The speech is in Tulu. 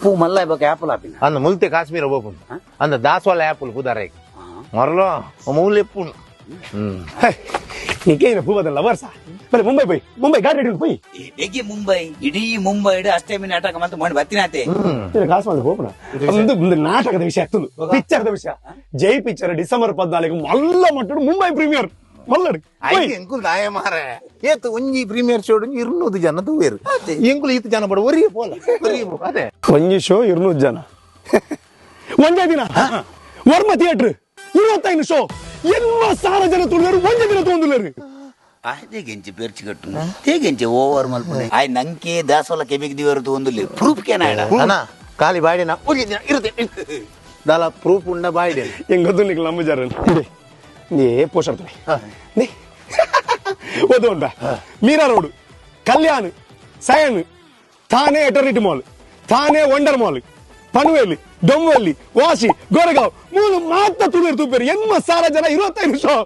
ಪೂ ಮಲ್ಲ ಬೊಕ ಆಪಲ್ ಆಪಿನ. ಅಂದ ಮುಲ್ತೆ ಕಾಶ್ಮೀರ ಹೋಗುಂಡು ಅಂದ ದಾಸವಾಳ ಆಪಲ್ ಪುದಾರ ಮರಲೋ ಮೂಲೆ ಎಪ್ಪುಂಡು. ಹ್ಮ್. ನಿಕೇನ ಪೂವದ ಲವರ್ಸ ಬಲೆ ಮುಂಬೈ ಪೋಯ್, ಮುಂಬೈ ಗಾಡಿ ರೆಡಿ ಪೋಯ್. ಎಗೆ ಮುಂಬೈ, ಇಡೀ ಮುಂಬೈ ಅಷ್ಟೇ ನಾಟಕ ಮಂತ್ ಮೊನ್ನೆ ಬತ್ತಿನಾತೆ. ನಿನ್ನ ಕಾಸು ಮಾಡಿ ಹೋಗೋಣ. ಒಂದು ಒಂದು ನಾಟಕದ ವಿಷಯ ಆಗ್ತದೆ, ಪಿಕ್ಚರ್ದ ವಿಷಯ. ಜೈ ಪಿಕ್ಚರ್ ಡಿಸೆಂಬರ್ 14 ಮಲ್ಲ ಮಟ್ಟಡು ಮುಂಬೈ ಪ್ರೀಮಿಯರ್ ಮಲ್ಲಡು. ಐಕೆ ಎಂಕುಲ್ ದಾಯ ಮಾರೆ ಏತ್ ಒಂಜಿ ಪ್ರೀಮಿಯರ್ ಶೋ 200 ಜನ ತೂವೇರು. ಎಂಕುಲು ಈತ್ ಜನ ಬಡ ಒರಿಯೇ ಪೋಲ ಒರಿಯೇ ಪೋ ಅದೇ. ಒಂಜಿ ಶೋ 200 ಜನ ಒಂದೇ ದಿನ. ವರ್ಮ ಥಿಯೇಟರ್ 25 ಶೋ 80,000 ಜನ ತುಳಿದರು, ಒಂದೇ ದಿನ ತೊಂದುಲೇರು. ಗೆಂಚಿ ಪೇರ್ಚಿ ಕಟ್ಟು ತೇಗೆಂಚಿ ಓವರ್ ಮಲ್ಪುನೆ ಆಯ್ ನಂಕೆ ದಾಸೋಲ ಕೆಬಿಗ್ ದಿವರು ತೂಂದುಲ್ಲೆ ಪ್ರೂಫ್ ಕೇನ. ಅಣ್ಣ ಖಾಲಿ ಬಾಡಿನ ಒಂಜಿ ದಿನ ಇರುತ್ತೆ ದಾಲ ಪ್ರೂಫ್ ಉಂಡ ಬಾಯ್ಡೆ. ಎಂಗೊತ್ತು ನಿಕ್ ನಂಬುಜಾರ ನೇ ಪೋಷರ್ ನೇ ಓದು ಉಂಟ. Mira road, Kalyan, Sion, Thane eternity mall, Thane wonder mall, Panvel, Dombivli, Vashi, Goregaon ಮೂಲು ಮಾತ್ರ ತುಳಿಯರು ತೂಪೇರು 80,000 ಜನ 25 ಶೋ.